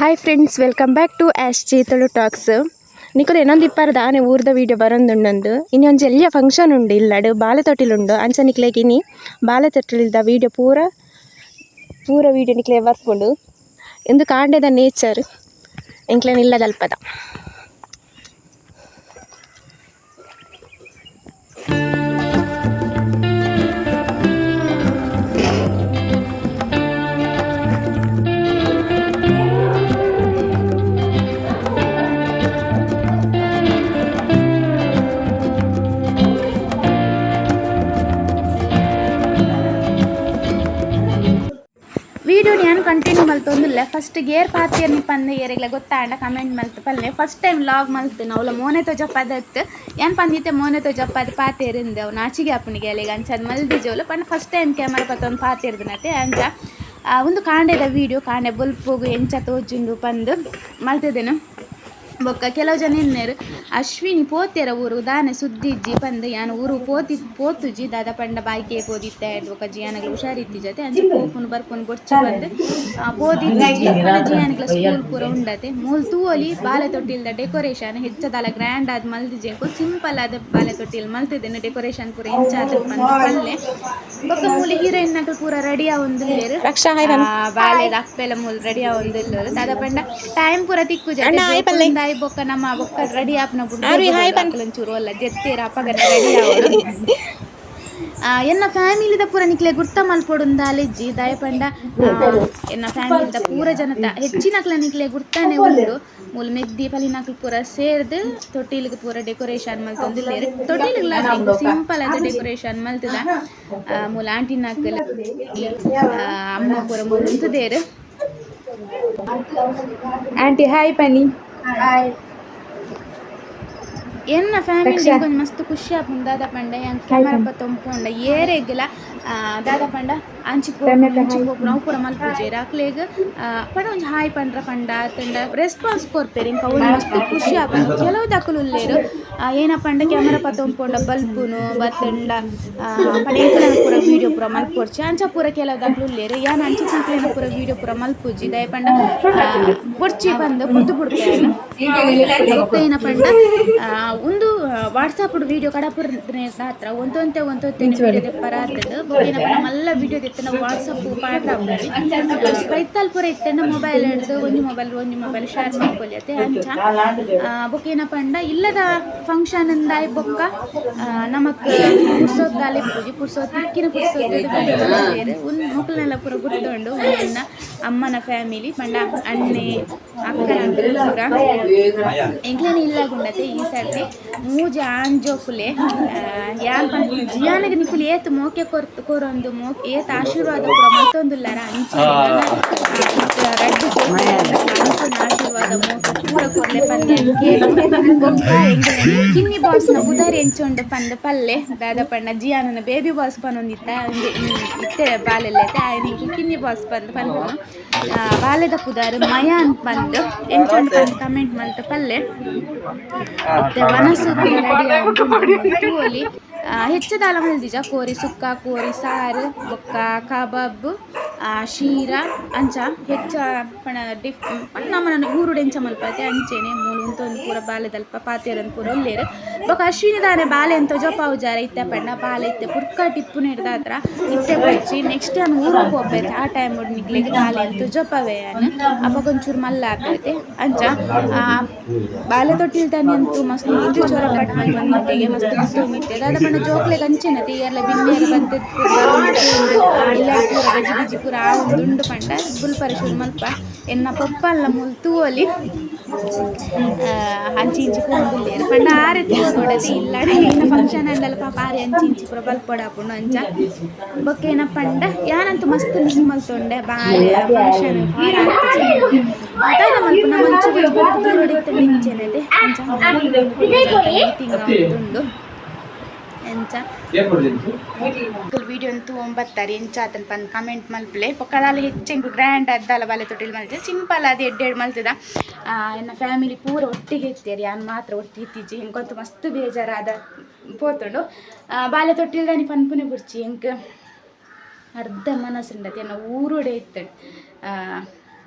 Hi friends, welcome back to Ash Tulu talks. ನಿಕುಲು ಏನೊಂದು ಇಪ್ಪಾರ ದಾನೆ ಊರ್ದ ವೀಡಿಯೋ ಬರೊಂದುಂಡೊಂದು ಇನಿ ಒಂಜಿ ಎಲ್ಯ ಫಂಕ್ಷನ್ ಉಂಡು ಇಲ್ಲಡ್ ಬಾಲೆ ತೊಟ್ಟಿಲುಂಡು ಅಂಚ ನಿಕ್ಲೆಗ್ ಇನಿ ಬಾಲೆ ತೊಟ್ಟಿಲ್ದ ವೀಡಿಯೋ ಪೂರ ಪೂರ ವೀಡಿಯೋ ನಿಕ್ಲೆ ಬರ್ಪುಂಡು. ಇಂದು ಕಾಂಡೆದ ನೇಚರ್ ಎಂಕ್ಲೆನ ಇಲ್ಲದಲ್ಪದ. ವೀಡಿಯೋ ಯಾನ್ ಕಂಟಿನ್ಯೂ ಮಲ್ತೊಂದುಲ್ಲೆ. ಫಸ್ಟ್ ಗೇರ್ ಪಾತಿಯರ್ ಪಂದ್ ಏರೆಗ್ಲ ಗೊತ್ತಾಂಡ ಕಮೆಂಟ್ ಮಲ್ತ್ ಪಲ್ಲೆ. ಫಸ್ಟ್ ಟೈಮ್ ಲಾಗ್ ಮಲ್ತು ಅವ್ಲ ಮೋನೆ ತೋಜಪ್ಪದತ್ ಯಾನ್ ಪಂದಿತ್ತೆ ಮೋನೆ ತೋಜಪ್ಪದ ಪಾತೆರಿಂದು ಅವು ನಾಚಿಗೆ ಆಪುಂಡು ಅಲೆಗ್ ಅಂಚ ಮಲ್ದಿಜೋಲು ಪಂಡ ಫಸ್ಟ್ ಟೈಮ್ ಕ್ಯಾಮರಾ ಪತ್ತೊಂದು ಪಾತೆರ್ದಿನತೆ ಅಂಚ. ಉಂದು ಕಾಂಡೆದ ವೀಡಿಯೋ ಕಾಂಡೆ ಬೊಲ್ಪುಗು ಎಂಚ ತೋಜುಂಡು ಪಂದ್ ಮಲ್ತಿದೆನು. ಬೊಕ್ಕ ಕೆಲವು ಜನ ಎನ್ನೇರು ಅಶ್ವಿನಿ ಪೋತೆರ ಊರು ದಾನೆ ಸುದ್ದಿಜ್ಜಿ ಪಂದ್ ಯಾನ್ ಊರು ಪೋತಿ ಪೋತುಜಿ ದಾದ ಪಂಡ ಬಾಯ್ಕೆ ಪೋದಿತ್ತೆ ಬೊಕ್ಕ ಜಿಯಾನಗ್ಲ ಹುಷಾರಿತ್ತಿಜತೆ ಅಂಚ ಪೋಪುನು ಬರ್ಪುನು ಬೊಡ್ಚಿ ಪಂದ್ ಪೋದಿತ್ತಿಜಿ. ಪಂಡ ಜಿಯಾನಗ್ಲ ಸ್ಕೂಲ್ ಪೂರ ಉಂಡತೆ. ಮೂಲು ತೂವೊಲಿ ಬಾಲೆ ತೊಟ್ಟಿಲ್ದ ಡೆಕೋರೇಷನ್ ಹೆಚ್ಚದಾಲ ಗ್ರ್ಯಾಂಡ್ ಆದ್ ಮಲ್ದಿಜೆ, ಸಿಂಪಲ್ ಆದ್ ಬಾಲೆ ತೊಟ್ಟಿಲ್ ಮಲ್ತಿದೆನು. ಡೆಕೋರೇಷನ್ ಪೂರ ಎಂಚ ಆದ್ ಪಂದ್ ಪಲ್ಲೆ. ಬೊಕ್ಕ ಮೂಲು ಹೀರೋಯಿನ್ ನಕುಲು ಪೂರ ರೆಡಿ ಆವೊಂದುಲ್ಲೆರ್. ರಕ್ಷಾ ಹಾಯ್ ಪನ್. ಬಾಲೆದ ಅಪ್ಪೆಲ ಮೂಲು ರೆಡಿ ಆವೊಂದುಲ್ಲೆರ್. ದಾದ ಪಂಡ ಟೈಮ್ ಪೂರ ತಿಕ್ಕುಜಿ. ಅಣ್ಣ, ಹಾಯ್ ಪಲ್ಲೆ. ದಾಯಿ ಬೊಕ್ಕ ನಮ್ಮ ಬೊಕ್ಕ ರೆಡಿ ಆಪುನ ಆರ್ವಿ, ಹಾಯ್ ಪನ್. ಒಂಚೂರು ಅಲ್ಲ ಜೆತ್ತೇರ್ ಅಪಗನೆ ರೆಡಿ ಆವೊಡು. ಎನ್ನ ಫ್ಯಾಮಿಲಿದ ಪೂರ ನಿಕ್ಲೆ ಗುರ್ತ ಮಲ್ಪೊಡುಂದಾಲೆಜ್ಜಿ ದಾಯ ಪಂಡ ಎನ್ನ ಫ್ಯಾಮಿಲಿದ ಪೂರ ಜನತ ಹೆಚ್ಚಿನಕ್ಲ ನಿಕ್ಲೆ ಗುರ್ತಾನೆ ಉಂಡು. ಮೂಲು ಮೆಗ್ದಿ ಪಲಿನಕ್ಲು ಪೂರ ಸೇರ್ದ್ ತೊಟ್ಟಿಲ್ಗ್ ಪೂರ ಡೆಕೋರೇಷನ್ ಮಲ್ತೊಂದುಲ್ಲೆರ್. ತೊಟ್ಟಿಲ್ಗ್ಲ ಸಿಂಪಲ್ ಆದ್ ಡೆಕೋರೇಷನ್ ಮಲ್ತದ. ಮೂಲು ಆಂಟಿನಕ್ಲ್ ಅಮ್ಮ ಪೂರ ಮೂಲು ಉಂತುದೆರ್. ಆಂಟಿ ಹಾಯ್ ಪನಿ. ಎನ್ನ ಫ್ಯಾಮಿಲಿ ಒಂಜಿ ಮಸ್ತ್ ಖುಷಿ ಆಪುಂಡು ದಾದ ಪಂಡ ಯಾನ್ ಕ್ಯಾಮರಾ ಪತ್ತೊಂದು ಏರೆಗ್ಲ ದಾದ ಪಂಡ ಅಂಚಿ ಪೋಪುನು ಇಂಚಿ ಪೋಪುನು ಅವು ಪೂರ ಮಲ್ಪುಜೆರ್. ಅಕ್ಲೆಗ್ ಪಂಡ ಒಂಜಿ ಹಾಯ್ ಪಂಡ್ರ ಪಂಡ ಅತ್ತಂಡ ರೆಸ್ಪಾನ್ಸ್ ಕೊರ್ಪೆರ್. ಎಂಕ್ ಅವು ಮಸ್ತ್ ಖುಷಿ ಆಪುಂಡು. ಕೆಲವು ದಕುಲು ಉಲ್ಲೆರ್ ಏನ ಪಂಡ ಕ್ಯಾಮರಾ ಪತ್ತೊಂದು ಪೋಂಡ ಬಲ್ಪುನು ಬತ್ತಂಡ ಪಂಡ ಎಂಕ್ಲೆನ ಪೂರ ವೀಡಿಯೋ ಪೂರ ಮಲ್ಪೊಡ್ಚಿ ಅಂಚ ಪೂರ ಕೆಲವು ದಕುಲು ಉಲ್ಲೆರ್. ಯಾನ್ ಅಂಚಿತ್ತಿನಕ್ಲೆನ ಪೂರ ವೀಡಿಯೋ ಪೂರ ಮಲ್ಪುಜಿ ದಾಯೆ ಪಂಡ ಬೊಡ್ಚಿ ಪಂದ್ ಬುಡ್ದು ಬುಡ್ಪೆ ಯಾನ್. ಬೊಕ್ಕ ಏನ ಪಂಡ ಉಂದು ವಾಟ್ಸಪ್ ವೀಡಿಯೋ ಕಡಪುರ್ನ ಒಂತೊಂತೆ ಒಂತೊಂತೆ ವೀಡಿಯೋ ದೆಪ್ಪರ ಆತುಂಡು. ಬೊಕ್ಕ ಏನ ಪಂಡ ಮಲ್ಲ ವೀಡಿಯೋ ದೆತ್ತುಂಡ ವಾಟ್ಸಪ್ ಪಾಡ್ರ ಆಪುಜಿ. ಕೈತಲ್ ಪೂರ ಇತ್ತುಂಡ ಮೊಬೈಲ್ ಹಿಡ್ದು ಒಂಜಿ ಮೊಬೈಲ್ ಒಂಜಿ ಮೊಬೈಲ್ ಶೇರ್ ಮಲ್ಪೊಲಿ ಅತೆ ಅಂಚ. ಬೊಕ್ಕ ಏನ ಪಂಡ ಇಲ್ಲದ ಫಂಕ್ಷನ್ ಇಂದಾಯ್ ಬೊಕ್ಕ ನಮಕ್ ಪುರ್ಸೊತ್ ದಾಲ ಇಪ್ಪುಜಿ. ಪುರ್ಸೊತ್ ತಿಕ್ಕಿನ ಪುರ್ಸೊತ್ ಉಂದು ಮೊಕಲ್ನೆಲ್ಲ ಪೂರ ಗುರ್ತುಂಡು. ಉಂದೆನ್ನ ಅಮ್ಮನ ಫ್ಯಾಮಿಲಿ ಪಂಡ ಅಣ್ಣೆ ಅಕ್ಕನ ಪೂರ ಎಂಕ್ಲೆನ ಇಲ್ಲಗುಂಡತೆ. ಈ ಸರ್ತಿ ಮೂಜಿ ಆಣ್ ಜೋಕುಲೆ. ಯಾನ್ ಪನ್ಪುನ ಜಿಯಾನಗ್ ನಿಕುಲು ಏತ್ ಮೋಕೆ ಕೊರೊಂದು ಮೋಕೆ ಏತ್ ಆಶೀರ್ವಾದ ಪೂರ ಮಲ್ತೊಂದುಲ್ಲಾರ ಅಂಚ ರಡ್ಡ್ ಜೋಕುಲೆ ಅಂಚಿನ ಆಶೀರ್ವಾದ ಮೋಕೆ ಪೂರ ಕೊರ್ಲೆ ಪಂದ್ ಯಾನ್ ಕೇನುವೆ. ಬೊಕ್ಕ ಎಂಕ್ಲೆನ ಕಿನ್ನಿ ಬಾಸ್ ನ ಪುದರ್ ಎಂಚ ಉಂಡು ಪಂದ್ ಪಲ್ಲೆ. ದಾದ ಪಂಡ ಜಿಯಾನನ ಬೇಬಿ ಬಾಸ್ ಪನೊಂದಿತ್ತ ಇತ್ತೆ ಬಾಲೆಲ್ಲೆತೆ ಆಯೆ ಎಂಕ್ ಕಿನ್ನಿ ಬಾಸ್ ಪಂದ್ ಪನ್ಪುನು. ಬಾಲೆದ ಪುದರ್ ಮಯಾನ್ ಪಂದ್ ಎಂಚ ಉಂಡು ಪಂದ್ ಕಮೆಂಟ್ ಮಲ್ತ್ ಪಲ್ಲೆ. ಇತ್ತೆ ವನಸು ಪೂರ ರೆಡಿ ಆವೊಂದುಂಡು ತೂವೊಲಿ. ಹೆಚ್ಚ ದಾಲ ಮಲ್ದಿಜ ಕೋರಿ ಸುಕ್ಕ ಕೋರಿ ಸಾರು ಬೊಕ್ಕ ಕಬಾಬ್ ಶೀರಾ ಅಂಚ ಹೆಚ್ಚ ಪಂಡ ಡಿಫ್ ಪಂಡ ನಮನ ಊರುಡು ಎಂಚ ಮಲ್ಪತೆ ಅಂಚೆನೆ. ಮೂಲು ಉಂತೊಂದು ಪೂರ ಬಾಲೆದಲ್ಪ ಪಾತೆರೊಂದು ಪೂರ ಉಲ್ಲೆರ್. ಬೊಕ್ಕ ಅಶ್ವಿನಿ ದಾನೆ ಬಾಲೆ ಎಂತ ಜೋಪಾವುಜಾರ ಇತ್ತೆ ಪಂಡ ಬಾಲೆ ಇತ್ತೆ ಪುರ್ಕಾಟ್ ಇಪ್ಪುನೆಡ್ದಾತ್ರ ಇತ್ತೆ ಬೊಡ್ಚಿ ನೆಕ್ಸ್ಟ್ ಯಾನ್ ಊರುಗ್ ಪೋಪೆತೆ ಆ ಟೈಮ್ ನಿಕ್ಲೆಗ್ ಬಾಲೆ ಎಂತ ಜೋಪಾವೆ ಯಾನ್ ಅಪಗ ಒಂಚೂರು ಮಲ್ಲ ಆಪೆತೆ ಅಂಚ. ಬಾಲೆ ತೊಟ್ಟಿಲ್ ತಾನಿ ಅಂತೂ ಮಸ್ತ್ ಚೊರಪಟ್ ಮಲ್ತೊಂದಿತ್ತೆಗೆ ಮಸ್ತ್ ಗುತ್ತೊಂದಿತ್ತೆ. ದಾದ ಪಂಡ ಜೋಕ್ಲೆಗ್ ಅಂಚೆನತೆ ಏರ್ಲ ಬಿನ್ನೆರ್ ಬತ್ತ್ ಇಲ್ಲ ಪೂರ ಗಜಿ ಬಿಜಿ ಪೂರ ಆವೊಂದುಂಡು ಪಂಡ ಬುಲ್ಪರೆ ಶುರು ಮಲ್ಪ. ಎನ್ನ ಪೊಪ್ಪಲ್ಲ ಮೂಲು ತೂವೊಲಿ ಅಂಚಿ ಇಂಚಿ ಪೋವೊಂದುಲ್ಲೆರ್ ಪಂಡ ಆರೆ ತೂವೊಡತೆ ಇಲ್ಲಡೆ ಎನ್ನ ಫಂಕ್ಷನ್ ಅಂಡಲ ಪಾಪ ಆರೆ ಅಂಚಿ ಇಂಚಿ ಪೂರ ಬಲ್ಪೊಡಾಪುಂಡು ಅಂಚ. ಬೊಕ್ಕ ಏನ ಪಂಡ ಯಾನಂತೂ ಮಸ್ತ್ ಮಿಸ್ ಮಲ್ತೊಂಡೆ ಬಾಲೆ ಫಂಕ್ಷನ್ ಪಾರ ಆತಿಜಿ. ದಾದ ಮಲ್ಪುನ ಒಂಚೂರು ದೂರಡ್ ಇತ್ತುಂಡ ಇಂಚೆನೆತೆ ಅಂಚ ಮೀಟಿಂಗ್ ಆವೊಂದುಂಡು ಅಂಚ. ವೀಡಿಯೋ ತೂವೊಂಬತ್ತಾರೆ ಎಂಚ ಆತುಂಡು ಪಂದ್ ಕಮೆಂಟ್ ಮಲ್ಪುಲೆ. ಬೊಕ್ಕ ದಾಲ ಹೆಚ್ಚ ಎಂಕ್ ಗ್ರ್ಯಾಂಡ್ ಆದ್ ದಾಲ ಬಾಲೆ ತೊಟ್ಟಿಲ್ ಮಲ್ತೆ ಸಿಂಪಲ್ ಆದ್ ಎಡ್ಡೆ ಎಡ್ಡೆ ಮಲ್ತುದ. ಎನ್ನ ಫ್ಯಾಮಿಲಿ ಪೂರ ಒಟ್ಟಿಗೆ ಇತ್ತೆರ್ ಯಾನ್ ಮಾತ್ರ ಒಟ್ಟಿಗೆ ಇತ್ತಿಜ್ಜಿ. ಎಂಕೊಂತು ಮಸ್ತ್ ಬೇಜಾರಾದ ಪೋತುಂಡು. ಬಾಲೆ ತೊಟ್ಟಿಲ್ ದಾನಿ ಪನ್ಪುನೆ ಬೊಡ್ಚಿ ಎಂಕ್ ಅರ್ಧ ಮನಸ್ಸುಂಡತೆ ಎನ್ನ ಊರುಡೆ ಇತ್ತುಂಡು.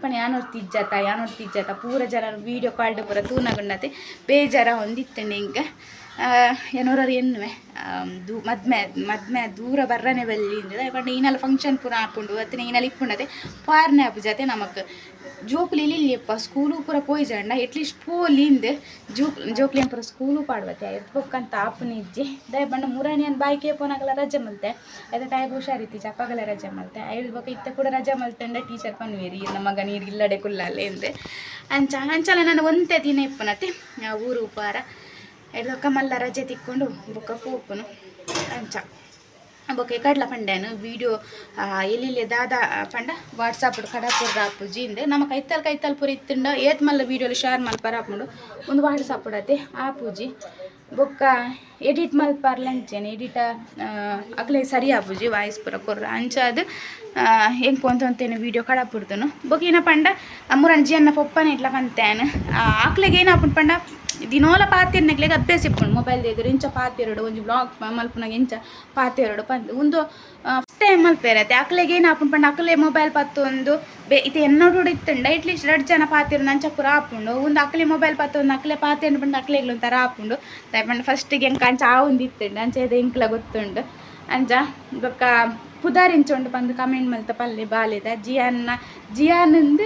ಪಣ ಯಾನೊರ್ತಿ ಇಜ್ಜತ ಯಾನೊರ್ತಿ ಇಜ್ಜತ ಪೂರ ಜನ ವೀಡಿಯೋ ಕಾಲ್ಡ್ ಪೂರ ತೂನಗುಂಡತೆ ಬೇಜಾರ ಹೊಂದಿತ್ತಂಡೆ ಇಂಕ ಏನೋರ ಎನ್ನುವೆ ದೂ ಮದ್ಮೆ ಮದ್ಮೆ ದೂರ ಬರ್ರನೆ ಬಲ್ಲಿ ಇಂದ ಪಂಡ ಈನೆಲ್ಲ ಫಂಕ್ಷನ್ ಪೂರ ಆಪುಂಡು ಅತ್ತನೆ ಈನೆಲ್ಲ ಇಪ್ಪುಂಡತೆ ಪಾರ್ನೆ ಆಪು ಜತೆ ನಮಕ್ ಜೋಕುಲು ಇಲ್ಲಿಯಪ್ಪ ಸ್ಕೂಲು ಪೂರ ಪೋಯಿಜಂಡ ಎಟ್ಲೀಸ್ಟ್ ಪೋಲಿಂದ್ ಜೋಕ್ ಜೋಕ್ಲಿ ಪೂರ ಸ್ಕೂಲು ಪಾಡ್ವತೆ ಬೊಕ್ಕಂತ ಆಪುನ ಇಜ್ಜಿ ದಾಯ ಪಂಡ ಮುರಾಣಿಯನ್ ಬಾಯ್ಕೆ ಪೋನಾಗಲ ರಜೆ ಮಲ್ತೆ ಐತ ಟೈಗ್ ಹುಷಾರಿತ್ತಿ ಅಪ್ಪಗಲ ರಜೆ ಮಲ್ತೆ ಐದು ಬೊಕ್ಕ ಇತ್ತ ಕೂಡ ರಜೆ ಮಲ್ತಂಡ ಟೀಚರ್ ಪನ್ವೇರಿ ನಮ್ಮ ಮಗ ನೀರು ಇಲ್ಲಡೆ ಕುಲ್ಲಲ್ಲೆ ಎಂದೆ ಅಂಚ ಅಂಚಲ ನಾನು ಒಂತೆ ದಿನ ಇಪ್ಪನತೆ ಊರು ಉಪಾರ ಎಡ್ದೊಕ್ಕ ಮಲ್ಲ ರಜೆ ತಿಕ್ಕೊಂಡು ಬೊಕ್ಕ ಪೋಪುನು ಅಂಚ ಬೊಕ್ಕ ಕಡ್ಲ ಪಂಡ್ಯಾನು ವೀಡಿಯೋ ಎಲ್ಲೆಲ್ಲಿ ದಾದ ಪಂಡ ವಾಟ್ಸಾಪ್ ಕಡಪುರ ಆಪುಜಿ ಇಂದ್ ನಮ್ಮ ಕೈತಲ್ ಕೈತಲ್ ಪೂರ ಇತ್ತುಂಡ ಏತ್ ಮಲ್ಲ ವೀಡಿಯೋಲು ಶೇರ್ ಮಲ್ಪರ ಆಪುಂಡು ಒಂದು ವಾಟ್ಸಾಪ್ ಅತೆ ಆಪುಜಿ ಬೊಕ್ಕ ಎಡಿಟ್ ಮಲ್ಪರ್ಲ ಅಂಚೆನೆ ಎಡಿಟ ಅಕ್ಲೆ ಸರಿ ಆಪುಜಿ ವಾಯ್ಸ್ ಪೂರ ಕೊರ್ರ ಅಂಚಾದ್ ಎಂಕ್ ಒಂತೊಂತೇನು ವೀಡಿಯೋ ಕಡಪುಡ್ದುನು ಬೊಕ್ಕ ಏನ ಪಂಡ ಮುರಣ್ಜಿ ಅನ್ನ ಪೊಪ್ಪನ ಇಟ್ಲ ಪಂತೇನು ಆಕ್ಲೆಗ್ ಏನಾಪುಂಡು ಪಂಡ ದಿನೋಲ ಪಾತೆರ್ನಕ್ಲೆಗ್ ಅಭ್ಯಾಸ ಇಪ್ಪುಂಡು ಮೊಬೈಲ್ ಎದುರು ಇಂಚ ಪಾತೆರೊಡು ಒಂಜಿ ಬ್ಲಾಗ್ ಮಲ್ಪುನಗ ಇಂಚ ಪಾತೆರೊಡು ಪಂದ್ ಉಂದು ಫಸ್ಟ್ ಟೈಮ್ ಮಲ್ಪೆರತೆ ಅಕ್ಲೆಗ್ ಏನಾಪುಂಡು ಪಂಡ ಅಕ್ಲೆ ಮೊಬೈಲ್ ಪತ್ತೊಂದು ಬೆ ಇತ್ತೆ ಎನ್ನೋಡು ಇತ್ತುಂಡ ಎಟ್ಲೀಸ್ಟ್ ರಡ್ಡ್ ಜನ ಪಾತೆರುನ ಅಂಚ ಪೂರ ಆಪುಂಡು ಉಂದು ಅಕ್ಲೆ ಮೊಬೈಲ್ ಪತ್ತೊಂದು ಅಕ್ಲೆ ಪಾತೆರ್ನ ಪಂಡ ಅಕ್ಲೆಗ್ಲ ಒಂಥರ ಆಪುಂಡು ದಾಯೆ ಪಂಡ ಫಸ್ಟಿಗೆ ಎಂಕ್ ಅಂಚ ಆವೊಂದು ಇತ್ತುಂಡು ಅಂಚ ಎಂಕ್ಲ ಗೊತ್ತುಂಡು ಅಂಚ ಬೊಕ್ಕ ಪುದರ್ ಎಂಚ ಉಂಡು ಪಂದ್ ಕಮೆಂಟ್ ಮಲ್ತ ಪಲ್ಲೆ ಬಾಲೆದ ಜಿಯಾನ್ನ ಜಿಯಾನಂದ್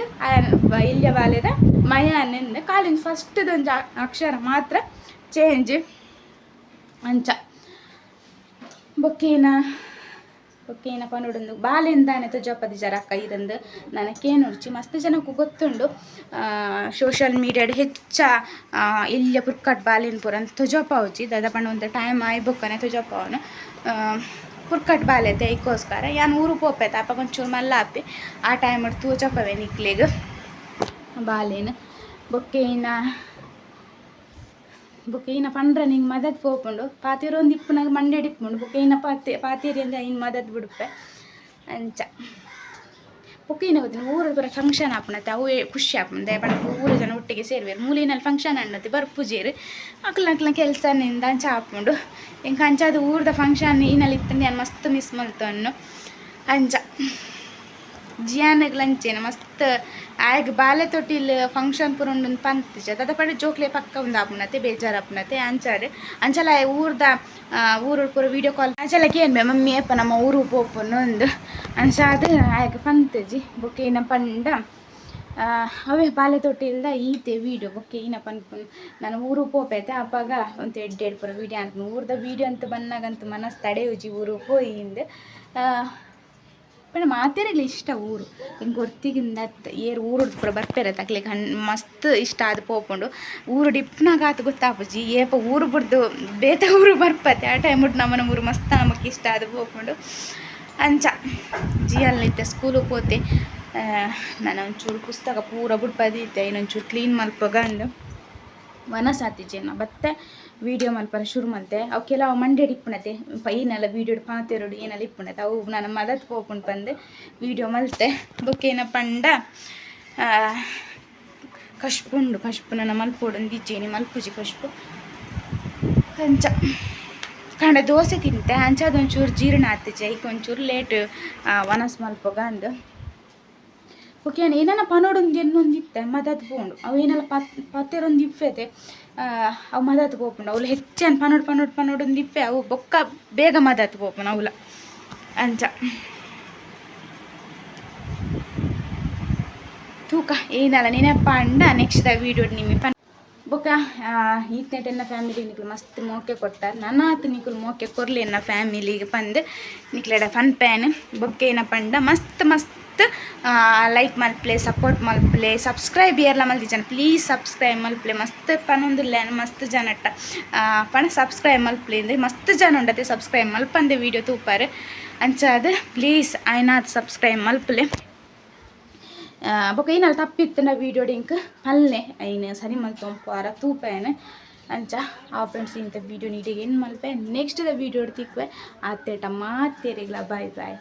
ಇಲ್ಯ ಬಾಲೆದ ಮಯಾನಂದ್ ಕಾಲಿಂದ್ ಫಸ್ಟ್ ಒಂಜಿ ಅಕ್ಷರ ಮಾತ್ರ ಚೇಂಜ್ ಅಂಚ ಬೊಕ್ಕೇನ ಬೊಕ್ಕೇನ ಪನೊಡುಂದು ಬಾಲೆಂದಾನೆ ತೋಜಪದಿ ಜರ ಅಕ್ಕ ಇರಂದು ನನಕೇನುರ್ಚಿ ಮಸ್ತ್ ಜನಕ್ಕೂ ಗೊತ್ತುಂಡು ಸೋಷಿಯಲ್ ಮೀಡಿಯಾಡ್ ಹೆಚ್ಚ ಎಲ್ಯ ಪುರ್ಕಟ್ ಬಾಲೆನ್ ಪೂರ ತೋಜಪಾವುಜಿ ದಾದ ಪಂಡ ಒಂತೆ ಟೈಮ್ ಆಯಿ ಬೊಕ್ಕನೆ ತೋಜಪಾವನು ಪುರ್ಕಟ್ ಬಾಲೆತೆ ಐಕೋಸ್ಕರ ಯಾನ್ ಊರು ಪೋಪೆತ ಅಪಗ ಒಂಚೂರು ಮಲ್ಲ ಆಪೆ ಆ ಟೈಮ್ ತೋಜಪವೆ ನಿಕ್ಲೆಗ್ ಬಾಲೆನ್ ಬೊಕ್ಕೇನ ಬೊಕ್ಕ ಪಂಡ್ರೆ ನಿಂಗೆ ಮದತ್ ಪೋಪುಂಡು ಪಾತೆರೊಂದು ಇಪ್ಪುನಾಗ ಮಂಡೆಡ್ ಇಪ್ಪುಂಡು ಬೊಕ್ಕ ಇನ್ನ ಪಾತೆ ಪಾತೆರಿ ಅಂದೆ ಐನ್ ಮದತ್ ಬಿಡುಪೆ ಅಂಚ ಬೊಕ್ಕ ಏನ ಗೊತ್ತಿಲ್ಲ ಊರು ಪೂರ ಫಂಕ್ಷನ್ ಆಪುನತೆ ಅವು ಖುಷಿ ಆಪುಂಡು ದಾಯೆ ಪಂಡ ಪೂರ ಜನ ಒಟ್ಟಿಗೆ ಸೇರುವೆರ್ ಮೂಲಿನಲ್ಲಿ ಫಂಕ್ಷನ್ ಅನ್ನತೆ ಬರ್ಪುಜೆರ್ ಅಕ್ಲ ಅಕ್ಲ ಕೆಲಸನಿಂದ ಅಂಚ ಆಪುಂಡು ಎಂಕ್ ಅಂಚಾದ್ ಊರ್ದ ಫಂಕ್ಷನ್ ಈನಲ್ಲಿ ಇತ್ತಂಡ ಯಾನ್ ಮಸ್ತ್ ಮಿಸ್ ಮಲ್ತೊನ್ನು ಅಂಚ ಜಿಯಾನಗ್ಲ ಅಂಚೆನೆ ಮಸ್ತ್ ಆಯಗ್ ಬಾಲೆ ತೊಟ್ಟಿಲ್ ಫಂಕ್ಷನ್ ಪೂರ ಉಂಡು ಪಂತಿಜ ದಾದ ಪಂಡ ಜೋಕ್ಲೆ ಪಕ್ಕ ಉಂದು ಆಪುನತೆ ಬೇಜಾರ್ ಆಪುನತೆ ಅಂಚಾಡ್ ಅಂಚಲ ಆಯೆ ಊರ್ದ ಊರು ಪೂರ ವೀಡಿಯೋ ಕಾಲ್ ಅಂಚಲ ಕೇನ್ಬೆ ಮಮ್ಮಿ ಏಪ ನಮ್ಮ ಊರು ಪೋಪುನು ಅಂದ್ ಅಂಚಾದ್ ಆಯಗ್ ಪಂತಿಜಿ ಬೊಕ್ಕ ಏನ ಪಂಡ ಅವೇ ಬಾಲೆ ತೊಟ್ಟಿಲ್ದ ಈತೆ ವೀಡಿಯೋ ಬೊಕ್ಕ ಏನ ಪನ್ಪುನು ನಾನು ಊರು ಪೋಪೈತೆ ಅಪಗ ಒಂತೆ ಎಡ್ಡೆ ಎಡ್ ಪೂರ ವೀಡಿಯೋ ಅನ್ಪುನು ಊರ್ದ ವೀಡಿಯೋ ಅಂತ ಬನ್ನಾಗಂತೂ ಮನಸ್ಸು ತಡೆಯುಜಿ ಊರು ಪೋಯಿಂದ್ ಪಂಡ ಮಾತೆರೆಗ್ಲ ಇಷ್ಟ ಊರು ಎಂಕ್ ಒರ್ತಿಗಿಂದ ಏರ್ ಊರುಡ್ದು ಪೂರ ಬರ್ಪೆರತ ಅಕ್ಲೆಗ್ ಮಸ್ತ್ ಇಷ್ಟ ಆದ್ ಪೋಪುಂಡು ಊರುಡು ಇಪ್ಪುನಗ ಆತ್ ಗೊತ್ತಾಪುಜಿ ಏಪ ಊರು ಬುಡ್ದು ಬೇತೆ ಊರು ಬರ್ಪತೆ ಆ ಟೈಮ್ ನಮ್ಮನ ಊರು ಮಸ್ತ್ ನಮಕ್ ಇಷ್ಟ ಆದ್ ಪೋಪುಂಡು ಅಂಚ ಜಿಯಲ್ ಇತ್ತೆ ಸ್ಕೂಲಿಗೆ ಪೋತೆ ನಾನು ಒಂಚೂರು ಪುಸ್ತಕ ಪೂರ ಬುಡ್ಪದಿತ್ತೆ ಐನ್ ಕ್ಲೀನ್ ಮಲ್ಪಗ ಅಂದ್ ವನಸಾತಿಜೆನ ಬತ್ತೆ ವೀಡಿಯೋ ಮಲ್ಪರ ಶುರು ಮಲ್ತೆ ಅವು ಕೆಲವು ಮಂಡೆಡ್ ಇಪ್ಪುನತೆ ಏನೆಲ್ಲ ವೀಡಿಯೋ ಪಾತೆರೊಡು ಏನೆಲ್ಲ ಇಪ್ಪುನತೆ ಅವು ನಾನು ಮದತ್ ಪೋಪುಂಡು ಪಂದ್ ವೀಡಿಯೋ ಮಲ್ತೆ ಬೊಕ್ಕ ಏನ ಪಂಡ ಕಶ್ಪು ಉಂಡು ಕಶ್ಪು ನನ್ನ ಮಲ್ಪೊಡು ಇಜ್ಜೇನಿ ಮಲ್ಪುಜಿ ಕಶ್ಪು ಅಂಚ ಕಾಂಡ ದೋಸೆ ತಿಂತೆ ಅಂಚ ಅದೊಂಚೂರು ಜೀರ್ಣ ಆತಿಜಿ ಐಕ್ ಒಂಚೂರು ಲೇಟ್ ವನಸ್ ಮಲ್ಪೊಗ ಅಂದ್ ಬೊಕ್ಕ ಯಾನ್ ಏನನ ಪನೊಡೊಂದು ಎನ್ನೊಂದಿತ್ತೆ ಮದತ್ ಪೋಂಡು ಅವು ಏನೆಲ್ಲ ಪತೆರೊಂದು ಇಪ್ಪೆತೆ ಅವು ಮದತ್ ಪೋಪುಂಡು ಅವ್ಲು ಹೆಚ್ಚು ಪನೊಡು ಪನೊಡು ಪನೊಡೊಂದು ಇಪ್ಪೆ ಅವು ಬೊಕ್ಕ ಬೇಗ ಮದತ್ ಪೋಪುಂಡು ಅವ್ಲ ಅಂಚ ತೂಕ ಏನಲ್ಲ ನೆನಪಂಡ ನೆಕ್ಸ್ಟ್ ದ ವೀಡಿಯೋ ನಿಮ್ಮಿ ಪನ್ ಬೊಕ್ಕ ಈತ್ನೆಟ್ ಎನ್ನ ಫ್ಯಾಮಿಲಿ ನಿಕ್ಲು ಮಸ್ತ್ ಮೋಕೆ ಕೊಡ್ತಾರೆ ನನಾತ್ ನಿಕುಲು ಮೋಕೆ ಕೊರ್ಲಿ ಎನ್ನ ಫ್ಯಾಮಿಲಿಗೆ ಪಂದ್ ನಿಕ್ಲೆಡ ಫನ್ ಪ್ಯಾನ್ ಬೊಕ್ಕ ಏನ ಪಂಡ ಮಸ್ತ್ ಮಸ್ತ್ ಲೈಕ್ ಮಲ್ಪಲೆ ಸಪೋರ್ಟ್ ಮಲ್ಪಲೆ ಸಬ್ಸ್ಕ್ರೈಬ್ ಏರ್ಲ ಮಲ್ದಿಜನ ಪ್ಲೀಸ್ ಸಬ್ಸ್ಕ್ರೈಬ್ ಮಲ್ಪಲೆ ಮಸ್ತ್ ಪನೊಂದುಲ್ಲೆ ಮಸ್ತ್ ಜನಟ್ಟ ಪಣ ಸಬ್ಸ್ಕ್ರೈಬ್ ಮಲ್ಪಲೆ ಇಂದ್ ಮಸ್ತ್ ಜನ ಉಂಡತೆ ಸಬ್ಸ್ಕ್ರೈಬ್ ಮಲ್ಪಂದೆ ವೀಡಿಯೋ ತೂಪಾರ್ ಅಂಚಾದ್ ಪ್ಲೀಸ್ ಆಯ್ನಾತ್ ಸಬ್ಸ್ಕ್ರೈಬ್ ಮಲ್ಪಲೆ ಬೊಕ್ಕ ಏನಾಲ್ ತಪ್ಪಿತ್ತುಂಡ ವೀಡಿಯೋ ಇಂಕ್ ಪಲ್ಲೆ ಐನ್ ಸರಿ ಮಲ್ತೊಂಪಾರ ತೂಪೇನೆ ಅಂಚ ಆ ಫ್ರೆಂಡ್ಸ್ ಇಂಥ ವೀಡಿಯೋ ನೀಟಿಗೆ ಏನು ಮಲ್ಪೆ ನೆಕ್ಸ್ಟ್ ದ ವೀಡಿಯೋ ತಿಕ್ವೆ ಆತೇಟ ಮಾತೇರಿಗ್ಲ ಬಾಯ್ ಬಾಯ್.